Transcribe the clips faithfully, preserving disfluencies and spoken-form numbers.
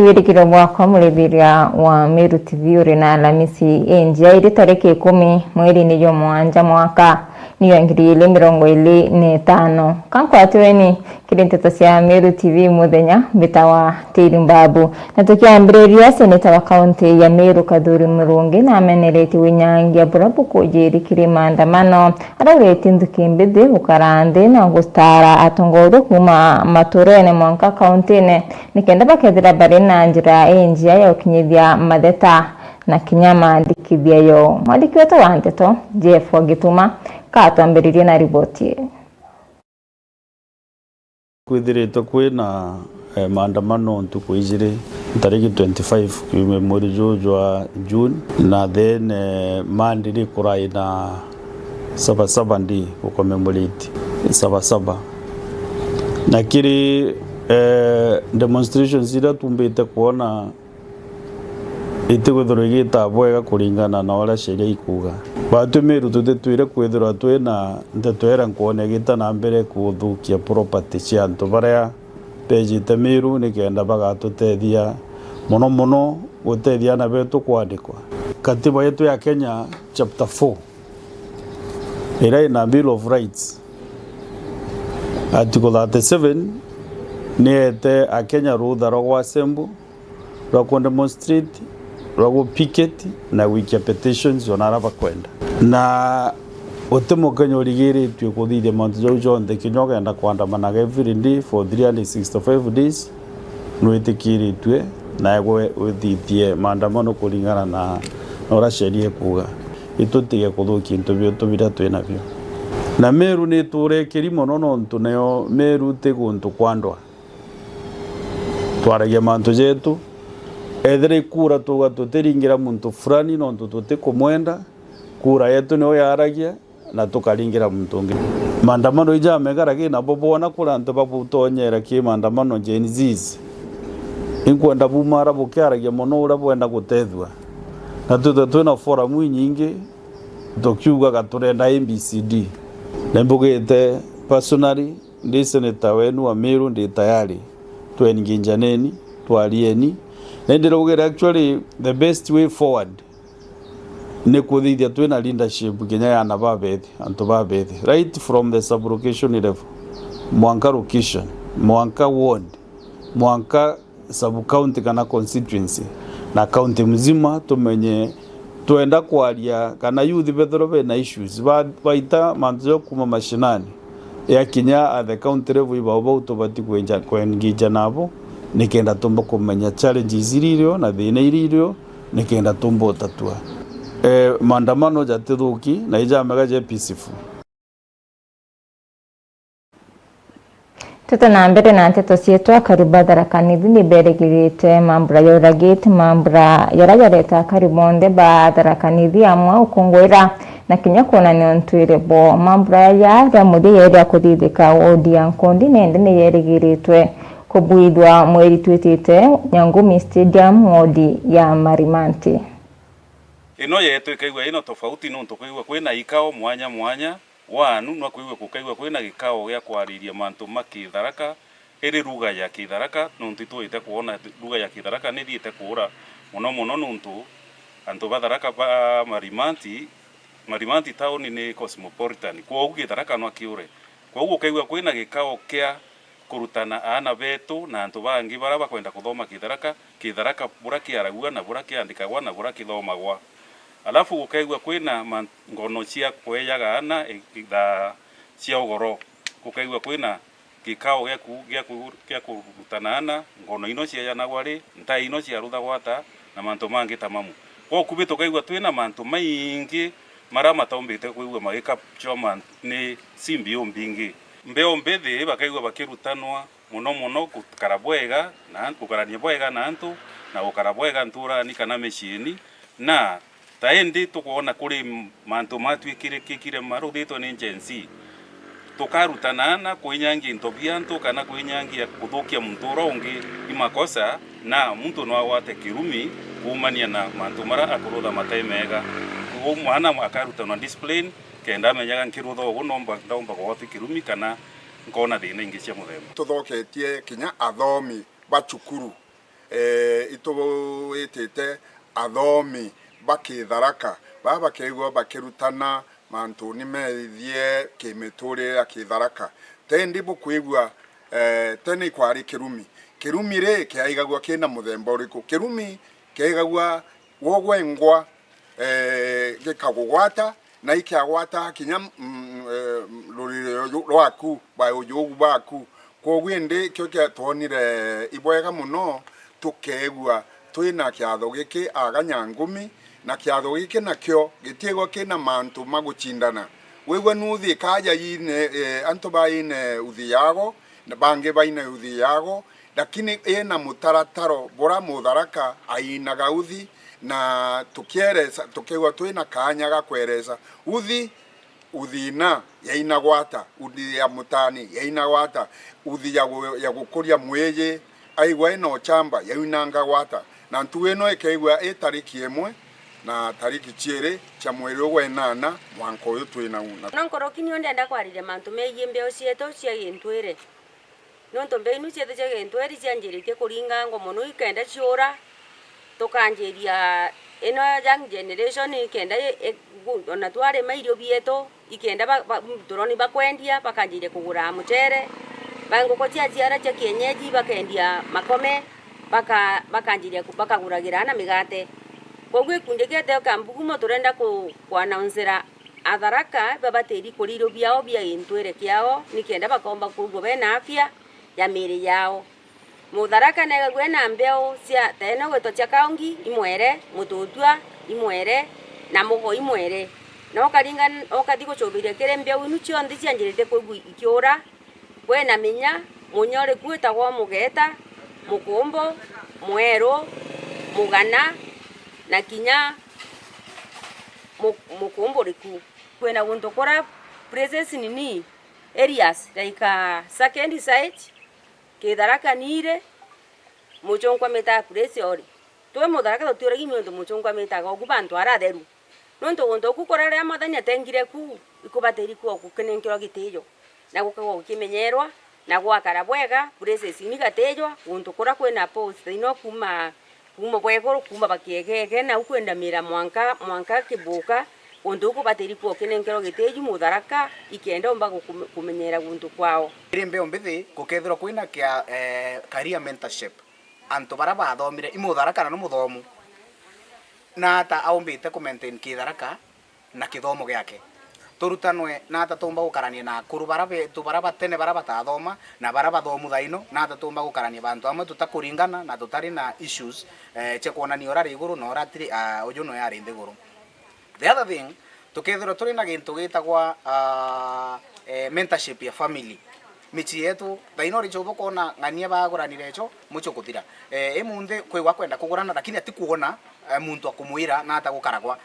Wirikiro bwakwa, murithiria wa Meru T V, uri na Alamisi injia iri tariki ikumi mweri-ini jwa mugwanja mwaka niyo ngiri igiri mirongo iri na itano. Ka nkwatweni kiri nteto cia Meru T V muthenya, mbitawa Tiri Mbabu. Na tukiambiriria, seneta wa kaunti ya Meru Kathuri Murungi nameneretie winyangia buria bukujiri kiri maandamano. Arauretie nthuki mbithi gukara nthi na gutaara atongoria kuuma maturene mwanka kauntine nikenda bakethira bari na njira injia ya gukinyithia matheta na kinya mandikithia yo. Mwandiki wetu wa nteto, Jeff Wagituma, katwambiririe na riboti ii. Kwithiritwe kwina, eh, maandamano ntuku ijiri, ntariki twenty-five kiumia mweri juu jwa June, na then, eh, Monday ni kurai na Saba Saba Day, ku commemorate Saba Saba. Na kiri, eh, demonstrations iria tumbite kwona itikwithirwa igita bwega kuringana na uria sheria ikuuga. Batwi Meru tutitwire kwithirwa twina nteto iria nkwona igita na mbere kuthukia property cia antu baria bejite Meru nikenda bagatutethia, mono mono gutethia aana betu kwandikwa. Katiba yetu ya Kenya, chapter four, iria ina Bill of Rights, article thirty-seven, niete Akenya rutha rwa gwa assemble, rwa ku demonstrate, rwa gu picket, na gwikia petitions ona aria bakwenda. Na guti Mukenya urigiritue kuthithia mantu jau jonthe, kinya ukenda kwandamanaga every day for three hundred sixty-five days, nwitikiritue nawe withithie maandamano kuringana na, na uria sheria ikuuga. Itutige kuthukia into bietu biria twinabio. Na Meru ni iturekeri mono, nontu nayo Meru ti guntu kwa ndwa. Twaragia mantu jetu. Ethira ikura tuga tutiringira muntu fulani nontu tutikumwenda, kura yetu niyo yaragia, na tukaringira muntu ungi. Maandamano ijamega, lakini nabo boona kuri antu babutonyera ki maandamano, Gen Zs. Inkwenda bumara bukiaragia mono uria bwenda gutethua. Na twithwe twina forum inyingi tukiugaga turenda A B C D. Na imbugite personally, ndi senator wenu wa Meru, ndi tayari. Twenginjaneni, twarieni. Na indiraugira actually the best way forward ni kuthithia twina leadership kinya ya aana babethi, antu babethi, right from the sub-location level, mwanka location, mwanka ward, mwanka sub-county kana constituency, na county mzima, tumenye twenda kwaria kana youth bethirwa bena issues, ba-, baita mantu ja kuuma mashinani, yakinya at the county level, ibao bau tubati kwinja, kwengija nabo, nikenda tumba kumenya challenges iria irio na thina iria irio, nikenda tumba utatua. Eh, maandamano jatithuki na ijamega je peaceful. Tuta na mbere na nteto cietu, akari ba Tharaka Nithi ni berigirite mambura ya uragiti, mambura jaria jareta akari bonthe ba Tharaka Nithi amwe ukunguira na kinya kwonania untwire bo. Mambura jaja ja muthia jeeria kuthithika wodi ya Nkondi, na indi ni jerigiritwe kubwithwa mweri twitite Nyangumi Stadium, wodi ya Marimanti. Ino yetu ikaigua ino tofauti, nontu kwigua kwina ikao mwanya mwanya. Wanu, nwa kwigua kukaigua kwina gikao gia kwariria mantu ma Kitharaka, iri ruga ya Kitharaka, nontu itwite kwona ruga ya Kitharaka ni ithiite kuura mono mono, nontu antu ba Tharaka ba Marimanti, Marimanti town ni cosmopolitan, kwogu Kitharaka nwa kiure. Kwogu ukaigua kwina gikao kia kurutana aana betu na antu bangi baria bakwenda kuthoma Kitharaka, Kitharaka buria kiaragua na buria kiandikagwa na buria kithomagwa. Alafu gukaigua kwina ma-, ngono cia kwejaga aana i-, ithaa cia ugoro. Gukaigua kwina gikao gia ku-, gia ku-, gia kurutana aana, ngono ino ciejanagwa ri, ntai ino ciaruthagwa ata, na mantu mangi ta mamu. Kwa ukubi tukaigua twina mantu maingi maria mataumbite kwigua magikapchwa man-, ni simbi umbingi. Mbeo mbithi bakaigua bakirutanwa mono mono gukara bwega na an-, gukarania bwega na antu, na gukara bwega nturani kana miciini, na ta indi tukwona kuri m-, mantu matwikirikikire maruthitwe ni Gen Z. Tukarutana na kwinyangia into bia antu kana kwinyangia kuthukia muntu uria ungi i makosa, na muntu no agwate kirumi kuumania na mantu maria akurutha matai mega. Kwou mwana akarutanwa discipline, kenda amenyaga nkirutha ugu nomba, ndaumba kugwatwa kirumi kana nkona thina ingi cia muthemba. Tuthoketie kinya athomi ba cukuru. eh, itwitite athomi ba Kitharaka, baa bakeigua bakirutana mantuni meethie kimiturire ya Kitharaka. Tendi bukwigua, eh, tene ikwari kirumi. Kirumi ri, kiaigagua kina muthemba uriku? Kirumi kiaigagua gwo gwengwa, eh, gikagugwata, na ikiagwata kinya, mm, eh, ruriri rwaku, ba ujugu baku. Kwogu indi kio kia twonire ibwega mono tukeegua twina kiatho giki aga Nyangumi, na kiatho giki nakio gitiegwa kina mantu ma gucindana. Wigua nuthi kaja ine, eh, antu baine uthi yago, na bangi baine uthi yago, lakini ina mutarataro bura Mutharaka ainaga uthi, na tukieresa, tukeegua twina kaanya ga kweresa uthi, uthina yainagwata, uthi ya mutani yainagwata, uthi ya gu-, ya gukuria mwiji, aigua ina uchamba yainangagwata. Na ntugu ino ikeegua i tariki imwe na tariki ciiri cia mweri ugwa inana mwanka uyu twina una. No nkoroki niu ndenda kwariria mantu megie mbeu cietu cia gintwire. Nontu mbeu inu cietu cia gintwiri cianjiritie kuringangwa mono ikenda ciura, tukanjiria ino young generation ikenda i-, i-, gu-, ona twarima irio bietu, ikenda ba, ba, turoni bakwendia, bakanjiria kugura mucere, ba nguku ciaciara cia kienyeji, bakendia makome, baka-, bakanjiria ku-, bakaguragira ana migate. Kwoguo gikundi gietu kia Mbugumo turenda ku-, kwanauncera Atharaka babatiri kuria irio biao bia gintwire kiao, nikenda bakomba kwigua bena afya ya miiri yao. Mutharaka neegagua ena mbeu cia, ta ino gwitwa cia kaungi imwere, mututua imwere, na mugo imwere. Na ukaringa, ukathi gucubiria kiri mbeu inu cionthe cianjirite kwigua ikiura, kwina minya, munya uriku witagwa mugeta, mukumbo, mweru, mugana, na kinya mu-, mukumbo uriku. Kwina guntu kura places nini, areas, like, ah, second site, Kitharaka niri, muchungwa mita place ori. Twi Mutharaka tutiuragi niuntu muchungwa mitaga ugu bantu ara atheru. Nontu guntu uku kuria riria mwathani atengire ku, ikubatiri kuo gukinenkerwa gitiyo, na gukagwa gukimenyerwa, na gwakara bwega, places ini gatijwa, guntu kuria kwina post ino kuuma, kuuma bwa iguru, kuuma bakiegege, nau kwendamira mwanka, mwanka kibuka, guntu uku kubatiri kuo gukinenkerwa gitiju Mutharaka, ikenda umba gukume-, kumenyera guntu kwao. Iri mbeu mbithi gukethirwa kwina kia, eh, career mentorship. Antu baria bathomire i Mutharaka na ni muthomu, naata aumbite ku maintain Kitharaka na kithomo giake? Turutanwe naata tuumba gukarania na akuru baria betu baria ba tene baria batathoma na baria bathomu thaino, naata tuumba gukarania bantu amwe tutakuringana na tutari na issues, eh, cia kwonania uria ari iguru na uria atiri, ah, uju noe ari nthiguru. The other thing, tukethirwa turi na gintu gitagwa, ah, eh, mentorship ya family. Micii yetu, thaino richo bukona ng'ania baguranire icho, mucho kuthira. Eh, imunthi kwigwa kwenda kugurana, lakini atikwona, eh, muntu akumwira na atagukaragwa.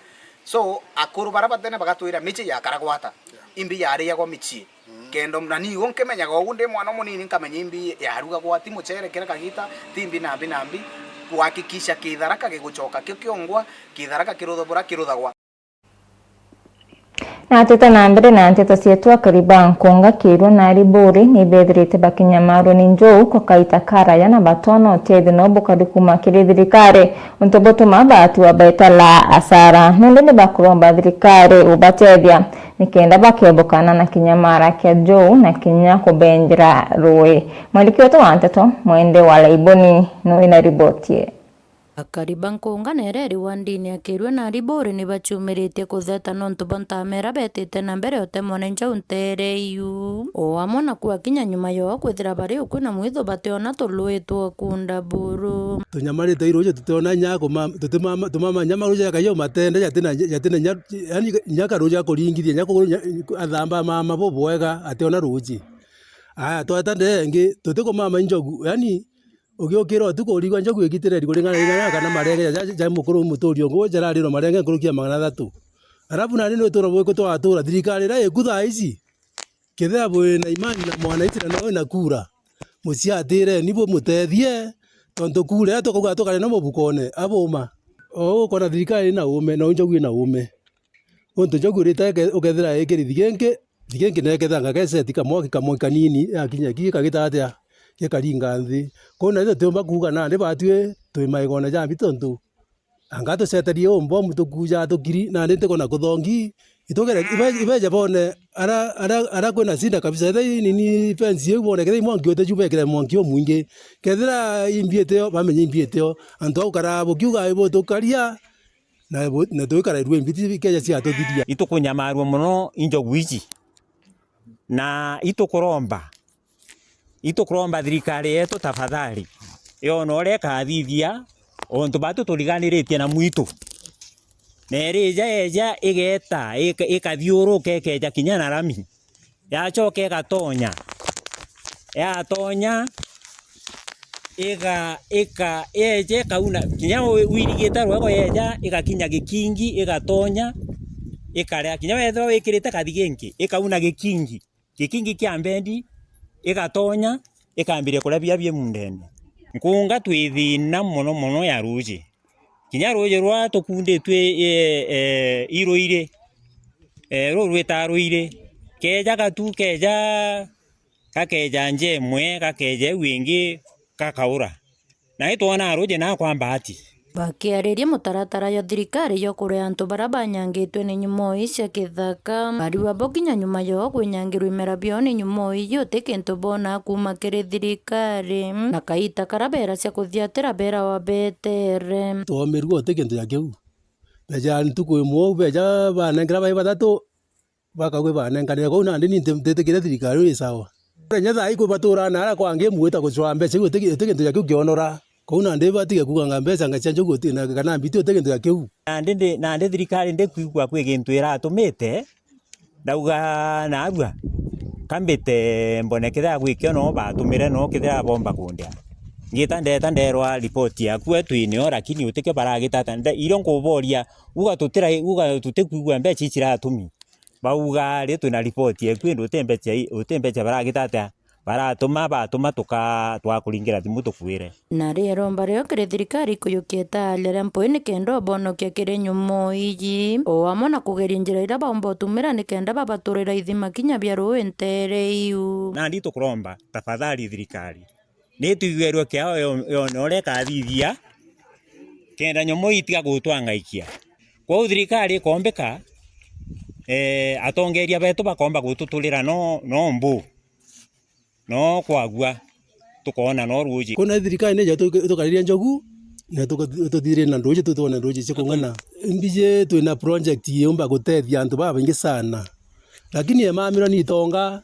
So, akuru baria batene bagatwira micii yakaragwa ata? Imbi yariagwa micii. Kenda na nigo nkimenyaga ugu ndi mwana munini, nkamenya imbi yarugagwa, ti mucere kira kagita, ti imbi na mbi na mbi, kuhakikisha Kitharaka gigucoka kio kiongwa, Kitharaka kiruthubura kiruthagwa. Na twite na mbere na nteto cietu, akari ba Nkunga, Kirua na Ariburi ni bethirite bakinyamarwa ni njou kwa kaita karaya na batona utethio no bukari kuma kiri thirikari. Untu butuma batua baita la asara. Nontu ni bakuromba thirikari ubatethia nikenda bakebukana na kinyamara kia njou na kinya kubenjera rui. Mwandiki wetu wa nteto, Mwende wa Laiboni, no wina riboti ii. Akari ba Nkunga na iria iri wandini ya Kirua na Ariburi ni baciumiritie kutheta nontu bwa ntamera betite na mbere utemone njau ntere iu. O amwe na kuakinya nyuma yoo kwithira bari ukui na mwitho bationa turui twa kunda buru. Tunyamarite iruji tutiona inya kuma, tutimama, tumama inya maruji jakaio matende jatina, jatina inya, yani inya karuji akuringithia, inya kuguru inya, athamba mama bubwega, ationa ruji. Aya, tweta ndee ingi, tutikumama injogu, yani, ugiukira utuku urigwa njogu igitire rigu ring'ana ring'ana kana marenge ja, ja, ja mukuru muturi ungi, jararirwa marenge nkuruki ya magana athatu. Arabu nani ni utura bwiku twatura, thirikari iria iku thaa ici, kethira bwina imani na mwananchi na no na kura, muciatireni bumutethie, tontu kura iria tukauga tukare no mubukone, abuma. O ukona thirikari ina ume, no njogu ina ume. Untu njogu irite ke-, ukethira ikiri thigenki, thigenki nekethira ngakeseti kamwaki kamwe kanini, yakinya ki kagita atia? gikaringa nthi. Kwou na itwe tutiumba kuuga nandi batwi twi maigone ja mbi tontu anga tuceterie umbomu tukuja tukiri, nandi ntikona kuthongi. Itugere, ibe-, ibeje bone ara, ara, ara kwina sida kabisa. Ethira i nini fence iu bone, kethira i mwanki utiju bekire mwanki umwingi. Kethira i mbi itio, bamenye i mbi itio. Antu au karaa bukiuga ibutukaria, na bu-, na twikara irue mbi ti-, ikeja ciatuthiria. Itukunyamarua mono i njogu iji. Na itukuromba, itukuromba thirikari yetu tafadhali, yone uria ikathithia untu batu turiganiritie na mwitu. Na irija yeja igeta, ika-, ikathiuruka ikeja kinya na rami. Yacoka igatonya. Yatonya, iga-, ika-, yeja ikauna, kinya wi-, wirigite rwego yeja, igakinya gikingi, igatonya, ikaria. Kinya wethirwa wikirite kathi gingi, ikauna gikingi. Gikingi kia mbendi, igatonya, ikambiria kuria biria bi mundene. Nkunga twi thina mono mono ya ruuji. Kinya ruuji rwa tukunditue, e, e, i ruiri, e, ruu rwitaa ruiri, keja gatu, keja, gakeja nja imwe, gakeja iu ingi, gakaura. Na itwonaa ruuji na kwa mbaati. Bakiariria mutaratara jwa thirikari jwa kuria antu baria banyangitwe ni nyumoi cia kithaka, bariua bo kinya nyuma yoo kwinyangirwa imera biao ni nyumoi iji uti kintu boonaa kuuma kiri thirikari, na kaita karia beera cia kuthiatira beerawa betere. Twomirue uti kintu ja kiu. Beja ntuku imwe uu, beja banengera bai bathatu, bakauga ibanenkanire. Kwou nandi ni nti-, ntitikire thirikari ii sawa. Kenya thaa ii kwi baturaa na aria kwangi imwita gucwaa mbeca iu, uti, uti kintu ja kiu kionora. Kwou nandi batige kuuganga mbeca nga cia njogu uti-, na kana mbiti uti kintu ja kiu. Nandi ndi, nandi thirikari ndikwigua kwi gintu iratumite, ndauga narua, ka mbite mbone kethira gwi kio noo batumire noo kethira bomba kundia. Ngita ndeeta ndeerwa ripoti yaku we twi nio, lakini uti kio baragitata. Nde-, irio nkuboria, uga tutira, uga tutikwigua mbeca ici iratumi. Bauga ri twina ripoti eku, indi uti mbeca i-, uti mbeca baragita atia? Baratuma, batuma tuka-, twakuringira thimu tukwire. Na ri iromba rio kiri thirikari kuyukia itaali aria mpui nikenda ubonokia kiri nyumo iji, o amwe na kugeria njira iria baumba utumira nikenda babaturira ithima kinya bia ruu nteere iu. Nandi tukuromba, tafadhali thirikari, ni tuigwerwe kiao yo-, yone uria ikathithia, kenda nyomo itiga gutwangaikia. Kwou thirikari ikombika, eh, atongeria betu bakomba gututurira no, no mbu, no kwagua, tukoona no ruuji. Kwou na thirikari ni ija tu-, itukariria njogu, na tuka-, tuthirie na nduuji, tu-, twone nduuji cia kung'ana. Mbiji twina project yumba gutethia antu babaingi sana. Lakini emamiro ni itonga,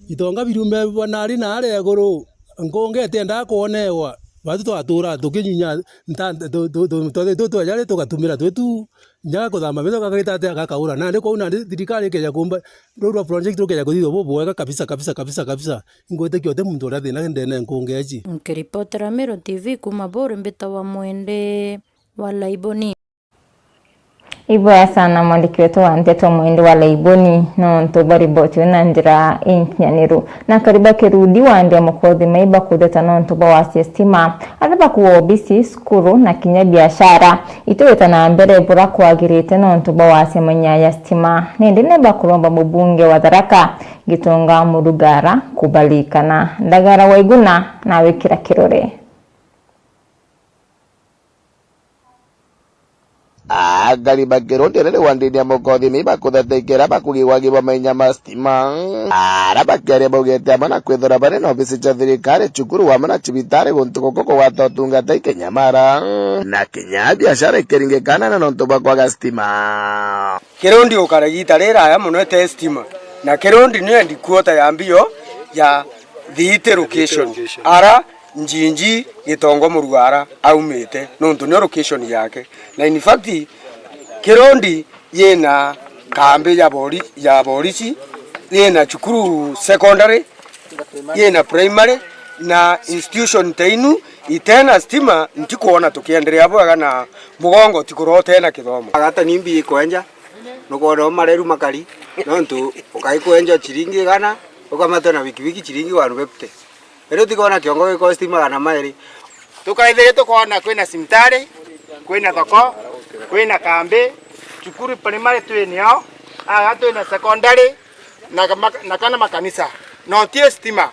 itonga biriume bwa nari na aria iguru, nkunga itiendaa kwonewa, batu twatuura tukinyunya nta-, tu-, tu-, tu-, twathi tu twejari tugatumira twitu, nja kuthamba mitho gakagita atia gakaura. Nandi kwou nandi thirikari ikeja kumba, ruu rwa project rukeja kuthithwa bubwega kabisa, kabisa, kabisa, kabisa. Ingwitikia uti muntu uria thina ndene nkunga iji. Nkiripotera Meru T V kuuma Buri, mbitawa Mwende wa Laiboni. Iboya sana mwandiki wetu wa nteto Mwende wa Laiboni, nontu bwa riboti ii na njira inkinyaniru. Na Kariba Kirudi waambia mukothi mai bakutheta nontu bwa wasia stima, aria bakuwa obisi, cukuru na kinya biashara itiwita na mbere bura kwagirite nontu bwa wasia manyaya ya stima. Nindi ni bakuromba mubunge wa Tharaka, Gitonga Murugara, kubalikana. Ndagara Waiguna na wikira kirore. Akari ba Kirundi riri wandini ya Mukothini bakuthetekera bakugigwagirwa mainya ma stima. Ara bakiaria baugite amwe na kwithira bari na obisi cia thirikari, cukuru amwe na cibitari guntu guku kugwata utungata ikinyamara, na kinya biashara ikiringikana na nontu bwa kwaga stima. Kirundi ukara igita riraya mono ite stima, na Kirundi niyo headquarter ya mbio ya Thiiti location. Ara Njinji Gitongo Murugara aumite, nontu nio location yake. Na in fact, Kirundi yina kambi ya bori-, ya borisi, yina cukuru secondary, yina primary, na institution ta inu itena stima, ntikwona tukiendelea bwega na mugongo ti kurota ena kithomo. Agata nimbi ikwenja, nukwona mareru makari, nontu ukai kwenja ciringi igana, ukamatwe na bikibiki ciringi one fifty. Riu tikona kiongo gikwa stima magana mairi. Tukaithiri tukona kwina cibitari, kwina thoko, kwina kambi, cukuru primary twinio, aga twina secondary, na kama-, na kana makanisa. No ti stima.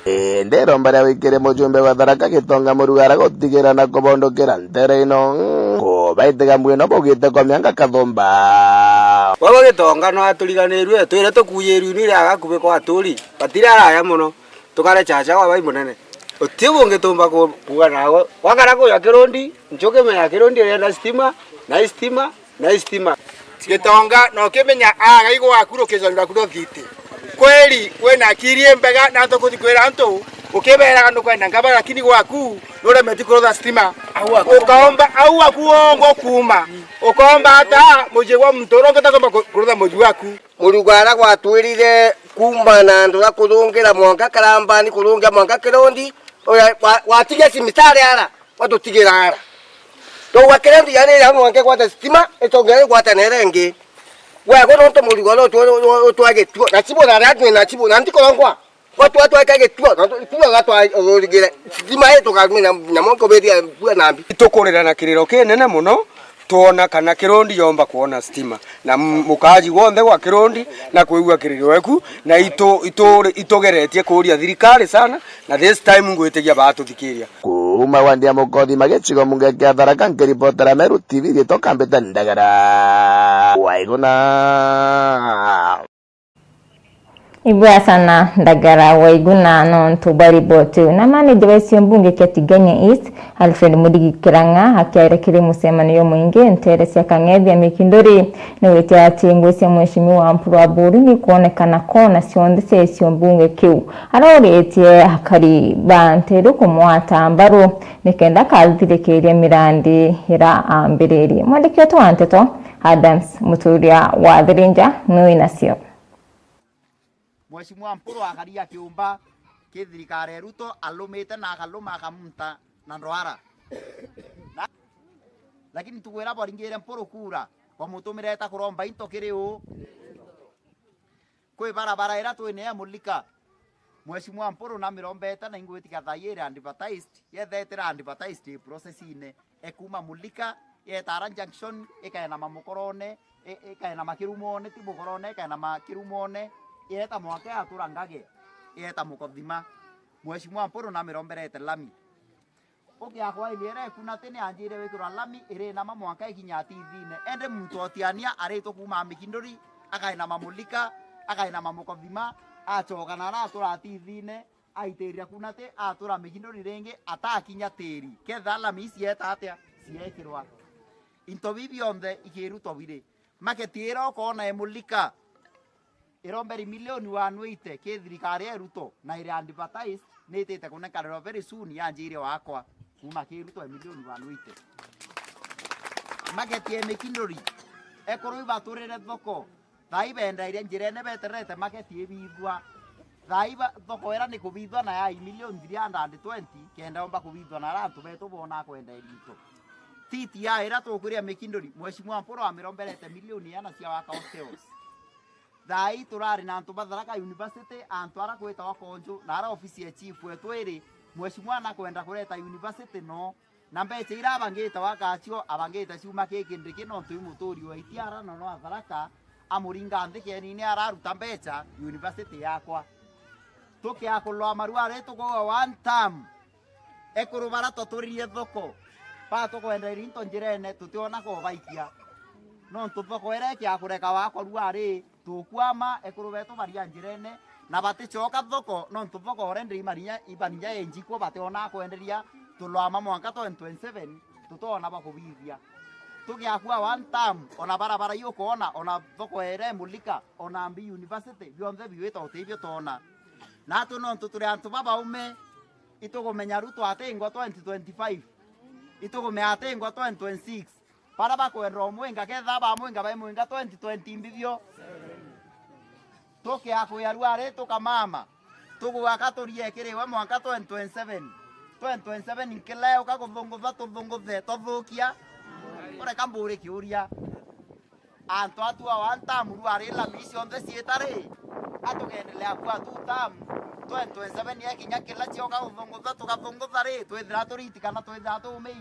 Indi iromba ria wikiria mujumbe wa Tharaka Gitonga Murugara gutigira na kubondokera ntere ino, kubaitiga mwino bugite kwa mianga kathumba. Gwe Gitonga no aturiganirue, twire tukuyirwe ini ria gakubi kwa aturi, batiri araya mono, tukare chacha wa bai munene. Uti bungitumba ku-, kuuga nawe. Wakara kuja Kirundi, nchuki menya Kirundi irienda stima, na stima, na stima. Gitonga, na ukimenya aga igwaku rukijo rwaku ruthiti. Kweri, wina akiri imbega, na antu kuthi kwira antu, ukiberaga nukwenda ngabara, lakini gwaku, nuremeti kurutha stima. Au aku. Ukaomba, au aku wongo kuma. Ukaomba ata muji gwa muntu uria ungita kumba ku-, kurutha muji waku. Murugara gwatwirire kuma na antu ra kurungira mwanka Karambani, kurungia mwanka Kirundi, uria wa-, watigia cimitari ara. Watutigira ara. Twauga kiria ndia ni ria mwanka igwate stima, itongia igwate na iria ingi. Gwe, gwe nontu murigo no tu-, tu-, utwa gituo. Na cibu na ria na cibu, na ntikorongwa. Gwe twa twake gituo, na tu-, tuga gatwa urugire. Stima ii tukamina na moko bethia bua na mbi. Itukurira na kiriro kinene mono, twona kana Kirundi yomba kwona stima. Na m-, mukaaji wonthe gwa Kirundi na kwigua kiriro eku, na itu-, itu-, itugeretie kuuria thirikari sana, na this time ngwitigia batuthikiria. Kuuma wandi ya Mukothima gicigo mbunge kia Tharaka, nkiripotera Meru T V, riitwa Kambite Ndagara Waiguna. Ibwea sana Ndagara Waiguna nontu bwa riboti iu. Na manager wa icio mbunge kia Tigania East, Alfred Murigi Kirang'a, akiaria kiri mucemanio jumwingi ntere cia Kang'ethia Mikinduri, ni gwitia ati ngugi cia Mheshimiwa Mpuru Aburi ni kwonekana kona cionthe cia icio mbunge kiu. Arauritie akari ba nteru kumwata mbaru nikenda akathirikiria mirandi ira ambiririe. Mwandiki wetu wa nteto, Adams Muturia wa Thirinja, ni wina cio. Mheshimiwa Mpuru akari akiumba ki thirikari ya Ruto, alumite na akaluma akamunta na ndwara. Na, lakini ntuku iria bwaringire Mpuru kura, bwamutumire eta kuromba into kiri uu? Kwi barabara iria twine ya Mulika. Mheshimiwa Mpuru namirombete na ingwitikia thaa ii iri advertised, yethetira advertised process-ine. Ekuma Mulika, yetara junction, ikaenama Mukorone, i-, ikaenama Kirumone, ti Mukorone, ikaenama Kirumone, yeta mwanka yatura Ngage, yeta Mukothima. Mheshimiwa Mpuru namiromberete lami. Ukiakwa ili iria ikunati ni anjire wikirwa lami, irinama mwanka ikinya Tithine. Ende muntu otiania aritwe kuma Mikinduri, akainama Mulika, akainama Mukothima, acoka na aratura Tithine, aitirira kunati, atura Mikinduri ringi, atakinya tiri. Ketha lami cieta atia? Ciekirwa. Into bibi bionthe ikirutwa biri. Market ira ukoona i Mulika, iromberi milioni one eighty ki thirikari ya Ruto, na iri advertised, ni itite kunenkanirwa very soon, yanjire wakwa, kuma ki Ruto e milioni one eighty. Market e Mikinduri, ekuru ibaturire thoko, thaa ibendeire njirene betererete market ibithwa. Thaa iba thoko ira ni kubithwa na ya milioni three hundred twenty, kenda yomba kubithwa na ara antu betu bona kwenderia into. T T I ira tukwiria Mikinduri, Mheshimiwa Mpuru amiromberete milioni iana cia waka hostels. Thaa ii turari na antu ba Tharaka University, antu ara kwitawa Konju, na ara ofisi ya chief wetu iri, Mheshimiwa nakwenda kureta university no, na mbecha ira abangite waka cio, abangite ciuma ki Kindiki nontu i muturi wa Itiara na no a Tharaka, amuringa nthi kienine araruta mbecha university yakwa. Tukiakulwa marua ri tukauga one term. Ekuru bara twaturirie thoko, ba tukwenderia into njirene, tutiona kubaikia. Nontu thoko iria ikiakureka wakwa rua ri, tukwama, ekuru betu baria njirene, na baticoka thoko, nontu thoko already imarinya, ibarinya enjikwo, bationa kwenderia, tulwama mwanka twenty twenty-seven, tutona bwa kubithia. Tugiakua one term, ona barabara iu ukoona, ona thoko iria i Mulika, ona mbi university, bionthe biwita utibio twona. Natu nontu turi antu babaume, itugumenya Ruto atingwa twenty twenty-five, itugumenya atingwa twenty twenty-six. Bara bakwenda umwinga, ketha bamwinga bai mwinga twenty twenty mbithio. Tukiakuya rua ri tukamama, tugwaka turie kiri we mwanka twenty twenty-seven. Twenty twenty-seven nkileuka kuthungutha tuthunguthe twathukia. Ureka mburi kiuria. Antu atu a one term rua ri lami cionthe ciita ri, atugendelea kua two term, twenty twenty-seven yekinya kila cioka guthungutha tugathungutha ri, twithira turiti kana twithira tuumii?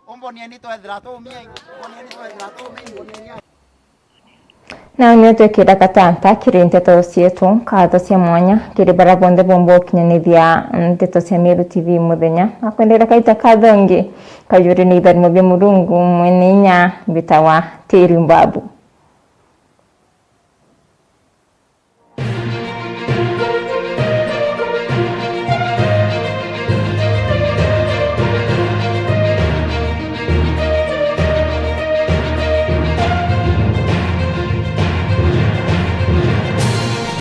Umbonieni twethira tuumii, umbonieni twethira tuumii. Nao nio twikira katanta kiri nteto cietu. Nkatho cia mwanya kiri bara bonthe bomba ukinyanithia nteto cia Meru T V muthenya. Akwendera kaita kathongi kajuri ni itharimo bia Murungu mwene inya mbitawa Teri Mbabu.